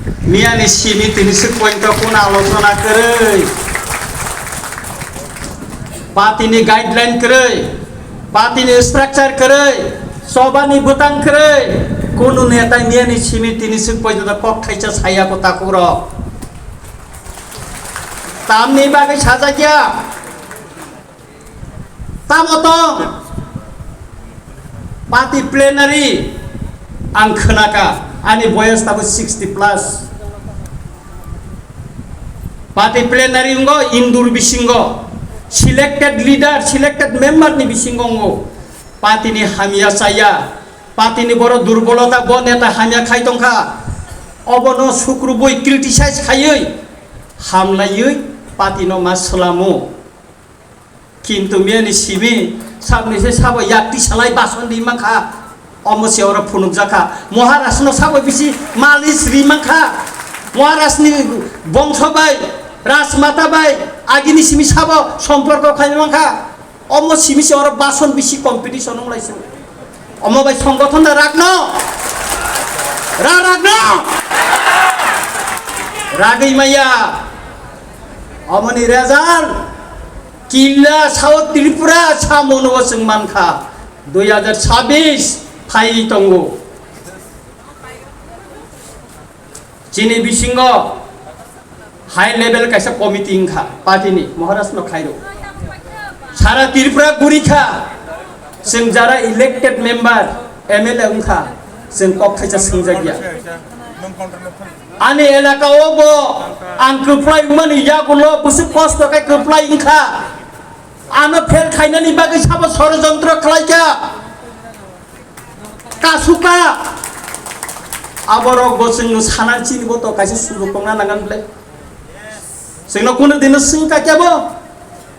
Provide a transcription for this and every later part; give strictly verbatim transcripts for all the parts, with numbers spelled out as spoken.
Miyani simi tini swk pointo kunu alochona kwrwi, party ni guideline kwrwi, party ni structure kwrwi, choba ni bwtang kwrwi, kunu neta miyani simi tini swk pointo kok thaisa saya ko takhuk rok. Tamni bagwi sajak ya? Tamo tong? Party plenary ang khwnaka, ani boyas tabo sixty plus. Party plenary wngkha indur bisingo, selected leader, selected member ni bisingo wngkha. Party ni hamya chaya, party ni borok durbolota, bo neta hamya khai tongkha, obono sukrubui criticize khaiwi, hamlaiwi party no ma swlamo. Kintu miyani simi sabni se sabo yakti salai bason ri mankha, omo se oro phunukjakha. Maharaj no sabo bisi malis ri mankha. Maharaj ni bongso bai, Rajmata bai, agini simi sabo somporko khai mankha. Omo simi se oro bason bisi competition wng lai se. Omo bai songgothon da ragno. Ra ragno. Ragwi maya. Omoni result. Killa South Tripura samono chwng mankha, dui hajar chabbish phaiwi tongo. Chini bisingo high level kaisa committee wngkha party ni, Maharaj no khairo. Sara Tripura gurikha, chwng jara elected member, M L A wngkha, chwng kok thaisa swngjakya. Ani elaka o bo ang kwplai wngmani yagulo bwswk kosto khe kwplai wngkha. Ano fail khainani bagwi sabo sorojontro khlaikha. Kasuka. Aborok bo chwngno sanani chini bo to kaisa sujok tongna nangan ble. Chwngno kunu dino swngkha kebo.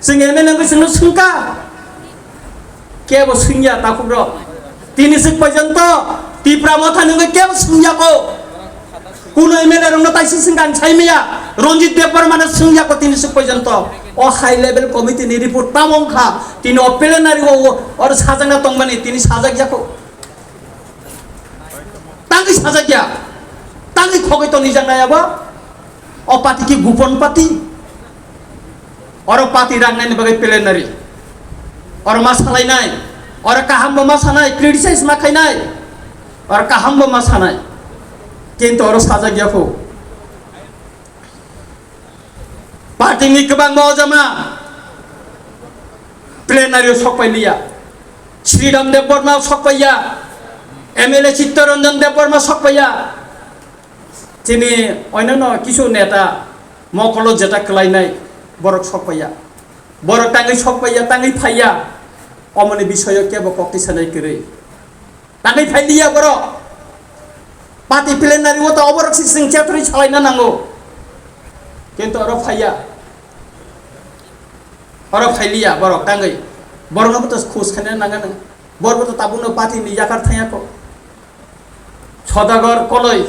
Chwng M L A wngwi chwngno swngkha. Kebo swngya takhukrok. Tini swk porjonto Tipra Motha ni wngwi kebo swngya ko. Kuno M L A rokno taisi swngkha ang sai maya. Ranjit Debbarma no swngya ko tini swk porjonto. O high level committee ni report tamo wngkha. Tini o plenary o, o, oro sajakna tongmani tini sajakya ko. Tangwi sajakya. Tangwi khogwi tonijaknai abo. O party ki gupon party. Oro party rang nani bagwi plenary. Oro ma salainai. Oro kaham bo ma sanai, criticize ma khainai. Oro kaham bo ma sanai. Kintu oro sajak ya pho. Party ni kwbangma ojama plenary o sok pai liya. Sridham Debbarma sok pai ya. M L A Chittaranjan Debbarma sok pai ya. Chini onyono kisu neta mokolo jeta kwlainai borok sok paiya. Borok tangwi sok paiya, tangwi phaiya. Omoni bisoyo kebo kokti sanai kwrwi. Tangwi phailiya borok. Party plenary o ta oborok si sing chetri salaina nango. Kintu oro phaiya. Oro phailiya borok tangwi. Borokno bo to khus khaina nangano. Borok bo to tabukno party ni yakar thangya ko. Sodagar Koloi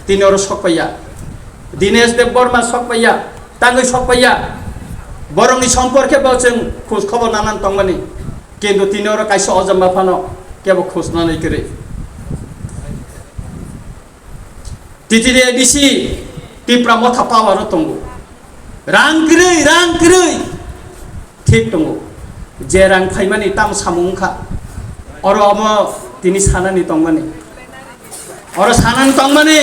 tini oro sok paiya. Dinesh Debbarma sok paiya, tangwi sok paiya. Borokni somporke bo chwng khoj khobor nanan tongmani. Kintu tini oro kaisa ojama phano kebo khoj nanai kwrwi. T T D A D C Tipra Motha power o tongo. Rang kwrwi, rang kwrwi. Thik tongo. Je rang phaimani tamo samung wngkha. Oro omo tini sanani tongmani. Oro sanani tongmani.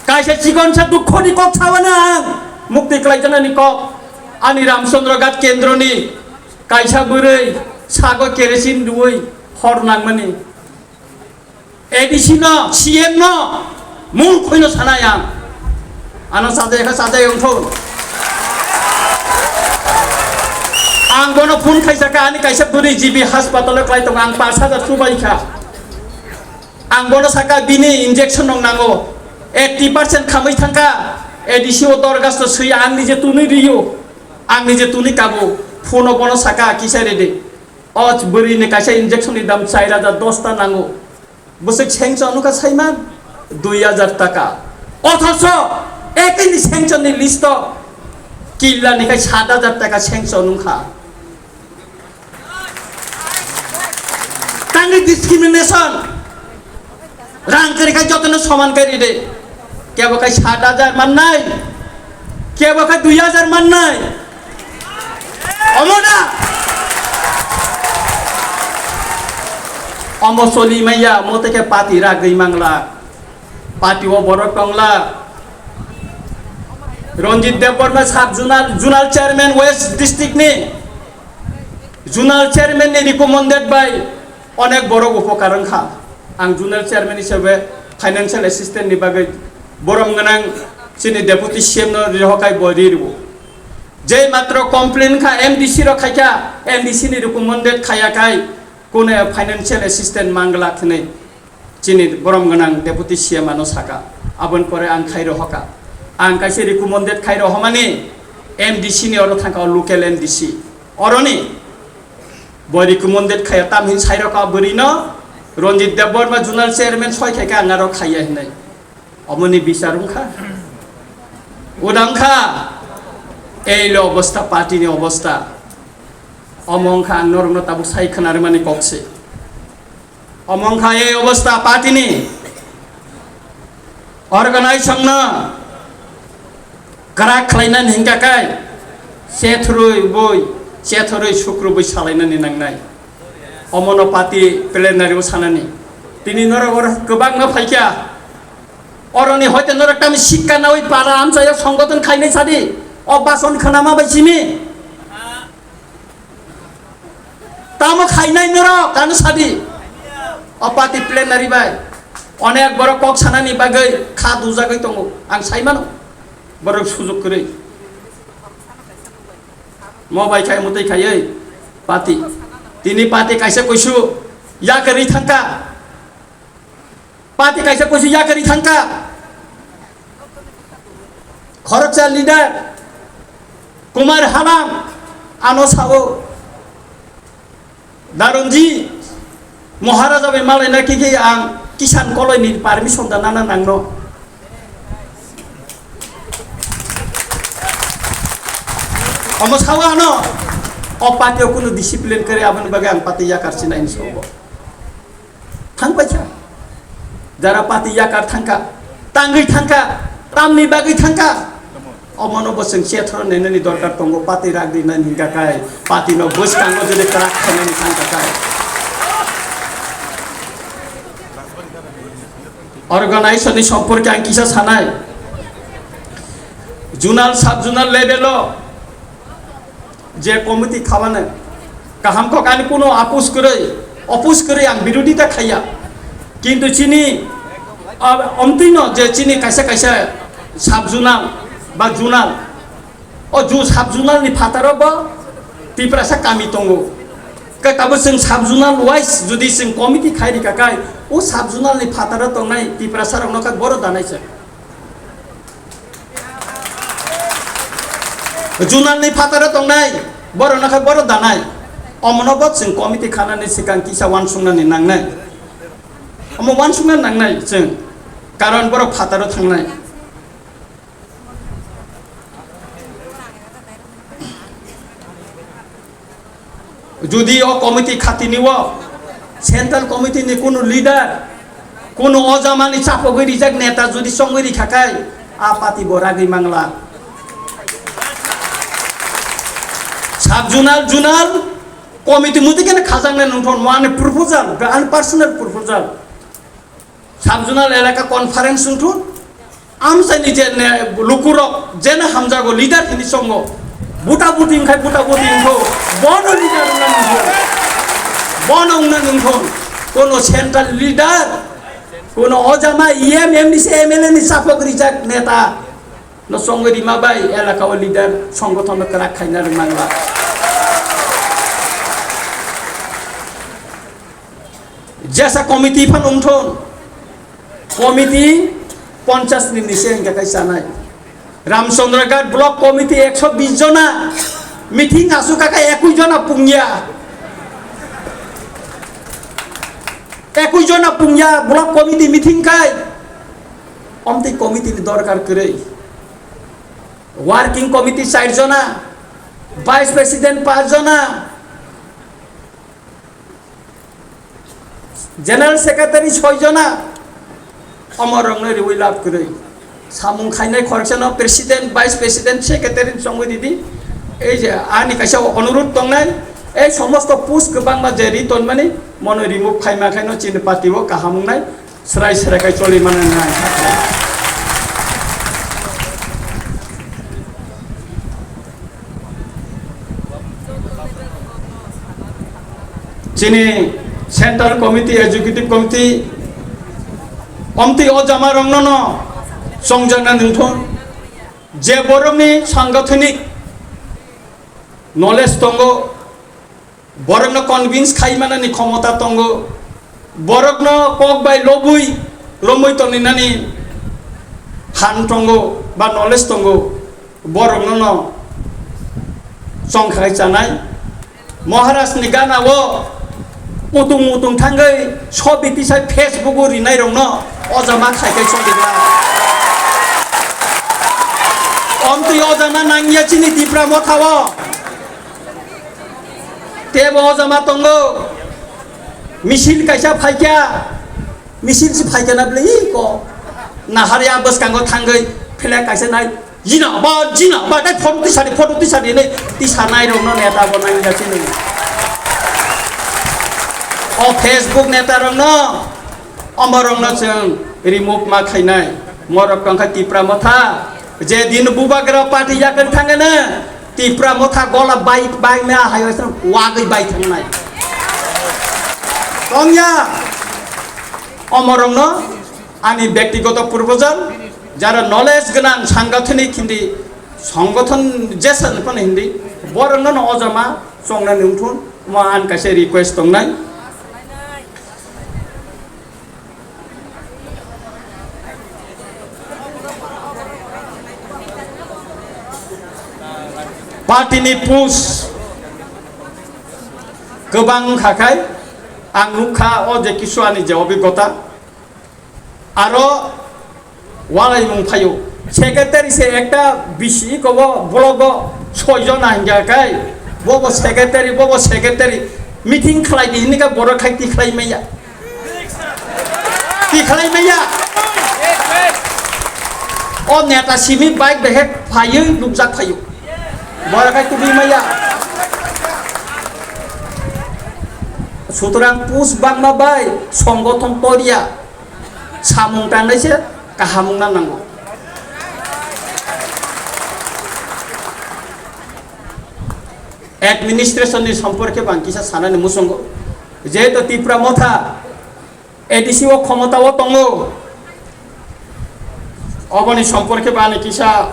Kaisa chikonsa dukhoni kok sawana ang. Mukti klaijaknani kok. Ani Ramchandra Ghat kendroni kaisa bwrwi sago kerosene rwui hor nangmani. A D C no, C M no, mung khoino sanai ang. Ano sajai kha sajai wngthun. Ang bono phone khaisa kha, ani kaisa bwrwi G B hospital o klai tongo, ang pash hajar chubai kha. Ang bono saka bini injection rok nango, eighty percent khamwi thangkha, A D C o dorgasto swi ang nije tunui rio, ang nije tunui kabo, phone o bono saka kisa rede. O bwrwi ni kaisa injection ni dam char hajar dosta nango. Bwswk sanction wngkha saiman dui hajar taka. Othocho ekini sanction ni list o killa ni khai sat hajar taka sanction wngkha. Tangwi discrimination. Rang kwrwi khai jotono soman khe ride. Kebo khai sat hajar mannai, kebo khai dui hajar mannai. Omo na? Omo soli maya, mo teke party ragwi mangla. Party o borok tongla. Ranjit Debbarma sub zonal, zonal chairman West district ni. Zonal chairman ni recommended by onek borok upokar wngkha. Ang zonal chairman hisabe financial assistant ni bagwi borom gwnang chini deputy C M no rihokai bo ri rwo. Je matro complain kha M D C rok khaikha, M D C ni recommended khaya khai kune financial assistant mangla khnwi. Chini borom gwnang deputy C M ano saka, aboni pore ang khai rohoka. Ang kaisa recommended khai rohomani M D C ni oro thangka o local M D C. Oroni bo recommended khaya tam hin sai roka bwrwi no Ranjit Debbarma zonal chairman soi khai kha ang aro khaya hinai. Omoni bisar wngkha. Uda wngkha. Ei lo obostha party ni obostha. Omo wngkha ang norokno tabuk sai khwnarwmani kok se. Omo wngkha ei obostha party ni organization no kwrak khlainani hinkha kai chethurwi bui chethurwi sukrubui salainani nangnai. Omono party plenary o sanani. Tini norok oro kwbangma phaikha. Oroni hoite norok tamo sikka nawi para amchaio songgoton khainai sadi. O bason khwnama bai simi. Tamo khainai norok, ano sadi. O party plenary bai onek borok kok sanani bagwi kha dujagwi tongo. Ang sai mano. Borok sujuk kwrwi. Mo bai khai mwtwi khaiwi party. Tini party kaisa kuisu yakarwi thangkha. Party kaisa kuisu yakarwi thangkha. Khoroksa leader Kumar Halam ano sao, Daronji Maharaja bai malaina khe khe ang Kisan Koloi ni permission da nana nangno. Omo sao ano, o party o kunu discipline kwrwi, aboni bagwi ang party yakar sinai ni sobo. Thang paikha. Jara party yakar thangkha, tangwi thangkha, tamni bagwi thangkha. Omono bo chwng chethoro nainani dorkar tongo, party rak rinani hinkha khai, party no bwskango jodi kwrak khainani thangkha khai. Organization ni somporke ang kisa sanai. Zonal, sub zonal level o je committee khabane kaham kok ani kuno apus kwrwi, opus kwrwi ang birodita khaiya. Kintu chini, ah, omtwino je chini kaisa kaisa sub zonal ba zonal, o ju sub zonal ni phataro bo Tiprasa kami tongo. Khe tabo chwng sub zonal wise jodi chwng committee khai rikha khai, o sub zonal ni phataro tongnai Tiprasa rokno khe boro danai se. Zonal ni phataro tongnai, borok no khe borok danai. Omono bo chwng committee khanani swkang kisa uansuknani nangnai. Omo uansukna nangnai chwng, karon borok phataro thangnai. Jodi o committee khatini o central committee ni kunu leader, kunu o jamani chapogwi rijak neta jodi songwi rikha khai, a party bo ragwi mangla. Sub zonal, zonal committee muti kene khajaknai nungthon, mo ani proposal, ani personal proposal. Sub zonal elaka conference wngthun, amchaini je ne lukurok jene hamjago leader hini songo, buta buti wngkhai buta buti wngkho, bono leader wngna nungkho, bono wngna nungkho, kono central leader, kono ojama E M, M D C, M L A ni chapok rijak neta no songwi rima bai elaka o leader songgothon no kwrak khaina rwmangla. Jesa committee phan wngthun, committee ponchas ni nise hingka kai chanai. Ramchandra Ghat block committee ekso bis jona meeting asuk kaka ekui jona pungya. Ekui jona pungya block committee meeting kai. Omtwi committee ni dorkar kwrwi. Working committee char jona, vice president panch jona, General Secretary soi jona, Omo rokno riwi lab kwrwi. Samung khainai khoroksa no president, vice president, secretary chongwi ridi. Ei je ani kaisa onurudh tongnai, ei somosto post kwbangma je ri tonmani, mono remove khaima khaino chini party o kaham wngnai, srai srai khai choli mano wngnai. Chini Central Committee, Executive Committee, omtwi o jama rokno no chongjakna nungthun, je borokni sangathanik knowledge tongo, borokno convince khai manani khomota tongo, borokno kok bai lobwi romwi tongninani han tongo ba knowledge tongo, borokno no chongkhai chanai. Maharaj ni gana o utung utung thangwi sobi tisai Facebook o rinai rokno o jama khai khai sobi na. Omtwi o jama nangya chini Tipra Motha o. Tebo o jama tongo. Misil kaisa phaikya. Misil si phaikya na bwle iko. Nahar ya bwskango thangwi flag kaisa nai. Jina ba, jina ba, tai photo tisadi, photo tisadi hinwi tisanai rokno neta bo nangya chini. O Facebook neta rokno, omo rokno chwng remove ma khainai. Morok tongkha Tipra Motha, je din Bubagra party yakni thangana, Tipra Motha gola bai, bai me ahai wagwi bai thangnai. Tongya, omo rokno ani byaktigoto proposal, jara knowledge gwnang, sangathanik hindi songothon jesa phano hindi, borokno no o jama chongnani wngthun, omo ani kaisa request tongnai. Party ni post kwbang wngkha khai, ang nukha o je kisu ani je obigota, aro walaimung phaio. Secretary se ekta bisi kobo blogo soi jona hingya kai. Bobo secretary, bobo secretary. Meeting khlai di hinwi kha borok khai ti khlai maya. Ti khlai maya. O neta simi bike behek phaiwi nukjak phaio. Borok khai tubui maya. Sutrang post bangma bai songothon toriya. Samung tangnai se kaham wngna nango. Administration ni somporke bo ang kisa sanani muchungo. Jehetu Tipra Motha A D C o khomota o tongo, oboni somporke bo ani kisa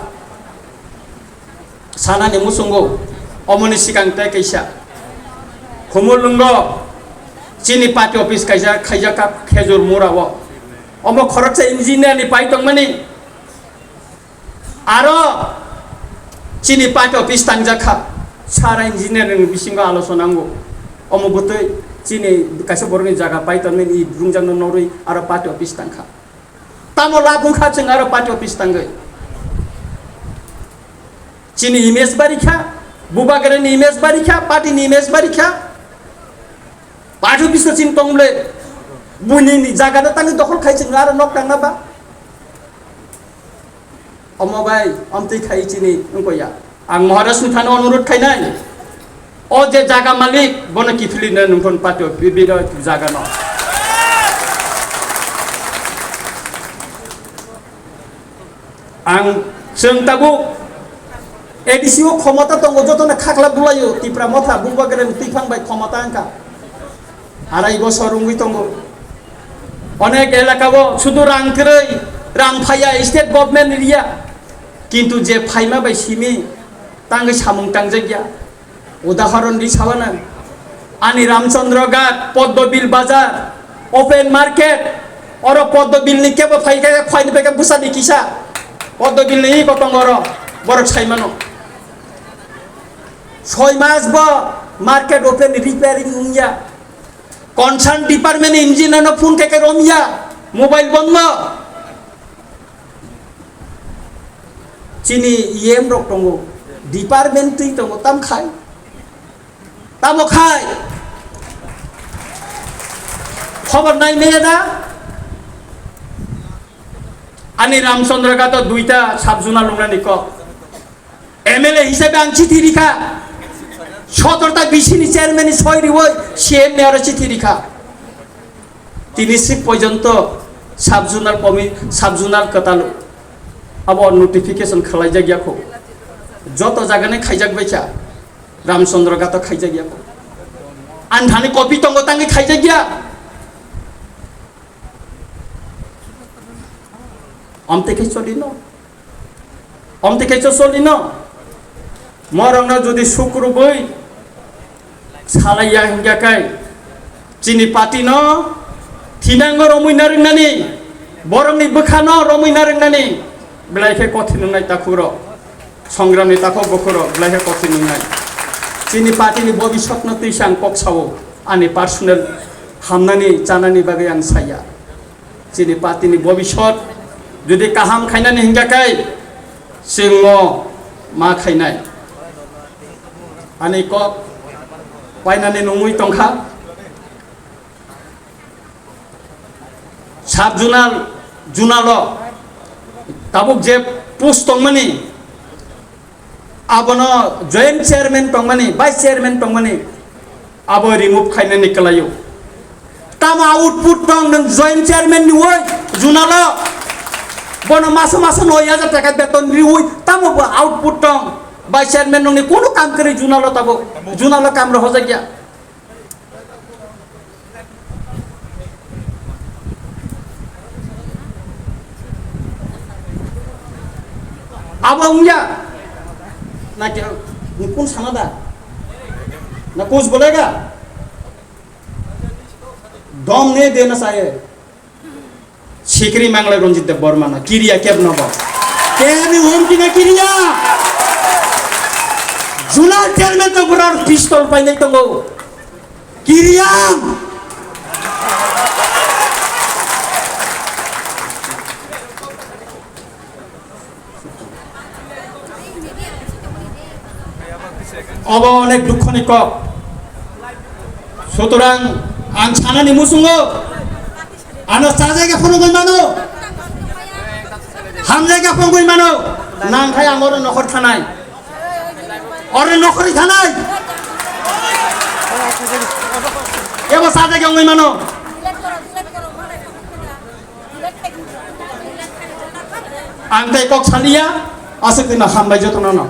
sanani muchungo, omoni sikang tei kaisa Khumulwngo chini party office kaisa khaijak kha Khejur Mura o. Omo khoroksa engineer ni pai tongmani, aro chini party office tangjak kha, sara engineer ni bisingo alochona wngo. Omo bwtwi chini kaisa borokni jaga pai tongmani, i brumjakno norwi aro party office tangkha. Tamo lab wngkha chwng aro party office tangwi. Chini image bari kha, Bubagrani image bari kha, party ni image bari kha. Party office no chini tong ble, buini ni jaga no tangwi dokhol khai chwng aro nok tangna ba. Omo bai, omtwi khai chini wngkha ya. Ang Maharaj ni thani onurudh khainai. O je jaga malik, bono kiphilino nungkhon party o bi-, biro jaga no. Ang chwng tabuk A D C o khomota tongo, jotono khakla bulaio, Tipra Motha, Bubagrani twiphang bai khomota wngkha. Arai bosor wngwi tongo. Onek elaka o sudu rang kwrwi, rang phaiya, state government riya. Kintu je phaima bai simi tangwi samung tangjakya. Udahoron di sawana. Ani Ramchandra Ghat, Poddobil Bazar, open market. Oro Poddobil ni kebo phai khe khwlaini bai khe bwsa di kisa. Poddobil ni iko tongo oro. Borok saimano. Soi mas bo market open repairing wngya. Concern department engineer no phone khe khe romya. Mobile bondo. Chini E M rok tongo, department twi tongo, tam khai? Tamo khai? Khobor nai maya da? Ani Ramchandra Ghat o duita sub zonal lungnani kok. M L A hisabe ang chithi rikha. Sotorta B C ni chairman ni soi riwoi C M ni aro chithi rikha. Tini sik porjonto sub zonal komi, sub zonal kwtal abo notification khwlaijak ya kho. Joto jagani khaijak baikha, Ramchandra Ghat o khaijak ya kho. Anthani copy tongo tangwi khaijak ya. Amte khe cholino. Amte khe cholino. Morokno jodi sukrubui salaiya hingya kai, chini party no thinango romwi narwknani, borokni bwkhano romwi narwknani, belai khe kothin wngnai takhuk rok. Songramni takhuk bukhuk rok belai khe kothin wngnai. Chini party ni bobiswt no twi se ang kok sao, ani personal hamnani chanani bagwi ang saya. Chini party ni bobiswt jodi kaham khainani hingka kai, chwngno ma khainai. Ani kok painani nungwi tongkha. Sub zonal, zonal o tabuk je post tongmani, abono joint chairman tongmani, vice chairman tongmani, abo remove khainani kwlaio. Tamo output tong nwng joint chairman ni woi zonal o? Bono maso maso noi hajar taka beton riwi tamo bo output tong? Vice chairman nongni kono kam kwrwi zonal o tabuk, zonal o kam rohorjakya. Abo wngya? Na ke, kun sana da? Na kuch bolega? Dom ne dena saye. Sikri manglai Ranjit Debbarma no kiriya kebno bo. Kebni humki no kiriya. Zonal chairman to burar pistol painai tongo. Kiriya. Obo onek dukho ni kok. Sutorang ang sanani muchungo ano chajaga phunugwi mano, hamjaga phunugwi mano, nangkhai ang oro nokhor thanai, oro nokhori thanai, ebo chajaga wngwi mano. Ang tei kok saliya, aswk no hambai jotono no.